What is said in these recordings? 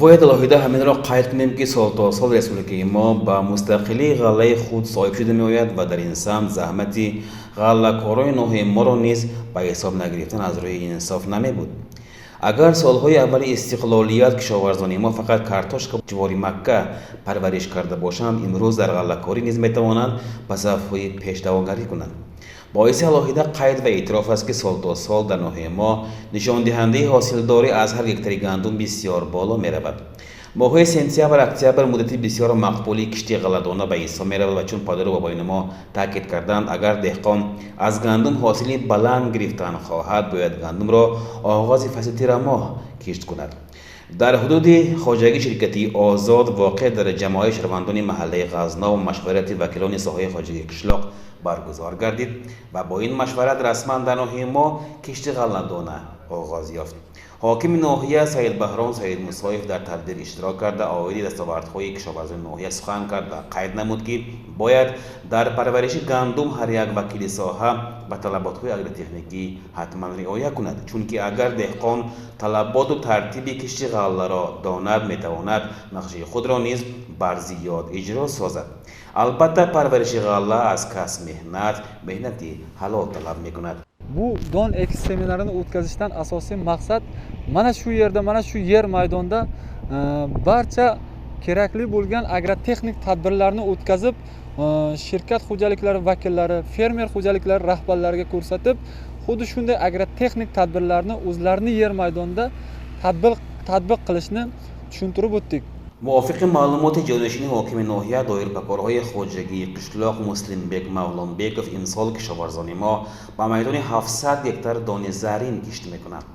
Бояд алоҳида ҳаминро қайд кунем, ки сол то сол республикаи мо ба мустақилии ғаллаи худ соҳиб шуда меояд ва дар ин самт заҳмати ғаллакорони ноҳияи моро низ ба ҳисоб нагирифтан аз рӯи инсоф намебуд. Агар солҳои аввали истиқлолият кишоварзони мо фақат картошка, ҷувори макка парвариш карда бошанд, имрӯз дар ғаллакорӣ низ метавонанд ба сафҳои пешдавогарӣ кунанд. Боиси алоҳида қайд ва эътироф аст, ки сол то сол дар ноҳияи мо нишондиҳандаи ҳосилдорӣ аз ҳар гектари гандум бисёр боло меравад. Моҳҳои сентябр, октябр муддати бисёр мақбули кишти ғалладона ба ҳисоб меравад ва чун падару бобоёни мо таъкид карданд, агар деҳқон аз гандум ҳосили баланд гирифтан хоҳад, бояд гандумро оғози фасли тирамоҳ кишт кунад. Дар ҳудуди хоҷагии ширкати Озод, воқеъ дар ҷамоаи шаҳрвандони маҳаллаи Ғазнов, машварати вакилони соҳаи хоҷагии қишлоқ баргузор гардид ва бо ин машварат расман дар ноҳияи мо кишти ғалладона оғоз ёфт. Ҳокими ноҳия Саидбаҳром Саидмусоев дар тадбир иштирок карда, оиди дастовардҳои кишоварзони ноҳия сухан кард ва қайд намуд, ки бояд дар парвариши гандум ҳар як вакили соҳа ба талаботҳои агротехникӣ ҳатман риоя кунад, чунки агар деҳқон талаботу тартиби кишти ғалларо донад, метавонад нақшаи худро низ бар зиёд иҷро созад. Албатта, парвариши ғалла аз кас меҳнат, меҳнати ҳалол талаб мекунад. Bu don ekish seminarini o'tkazishdan asosiy maqsad mana shu yerda, mana shu yer maydonda barcha kerakli bo'lgan agrotexnik tadbirlarni o'tkazib, shirkat xo'jaliklari vakillari, fermer xo'jaliklari rahbarlariga ko'rsatib, xuddi shunday agrotexnik tadbirlarni o'zlarini yer maydonida tatbiq qilishni tushuntirib o'tdik. Мувофиқи маълумоти ҷонишини ҳокими ноҳия доир ба корҳои хоҷагии қишлоқ Муслимбек Мавлонбеков, имсол кишоварзони мо ба майдони 700 гектар дони зарин кишт мекунанд.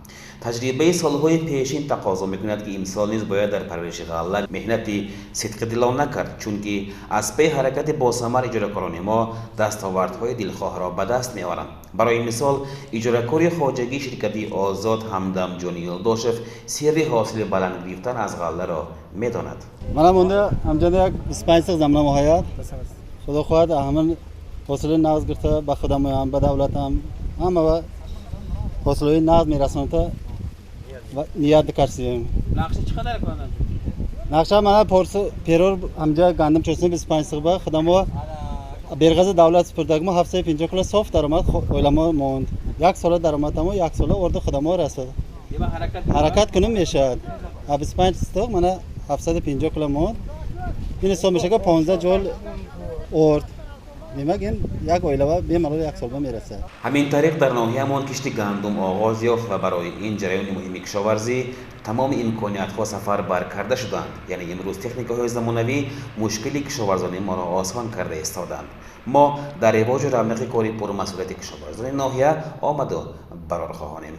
Таҷрибаи солҳои пешин тақозо мекунад, ки имсол низ бояд дар парвариши ғалла меҳнати сидқидилона кард, чунки аз паи ҳаракати босамар иҷоракорони мо дастовардҳои дилхоҳро ба даст меоранд. Барои мисол, иҷоракори хоҷагии ширкати Озод Ҳамдамҷони Юлдошев сирри ҳосили баланд гирифтан аз ғалларо медонад. Манам онда ҳамҷода як 25 сиқ замина моҳаят. Худо хоҳад, ҳамин ҳосили нағз гирифта ба худамоям, ба давлатам, ҳама ба ҳосилҳои нағз мерасонта ният кардем. Нақша чӣ қадар кунад? Нақша мана перор ҳамҷа гандум чӯсни 25 сиқ ба худамо бергаза давлат супурдагмо 750 кило соф даромад оиламо монд. Як сола даромадамо, як сола орду худамо расад. Ҳаракат кунем мешавад. 25 сиқ мана 750 кило монд. Ин ҳисоб мешавад 15 ҷол орд. Демак, ин як оилава бемалол як солба мерасад. Ҳамин тариқ дар ноҳиямон кишти гандум оғоз ёфт ва барои ин ҷараёни муҳими кишоварзӣ тамоми имкониятҳо сафарбар карда шуданд. Яъне имрӯз техникаҳои замонавӣ мушкили кишоварзони моро осон карда истоданд. Мо дар ривоҷу равнақи кори пурмасъулияти кишоварзони ноҳия омаду барор хоҳонем.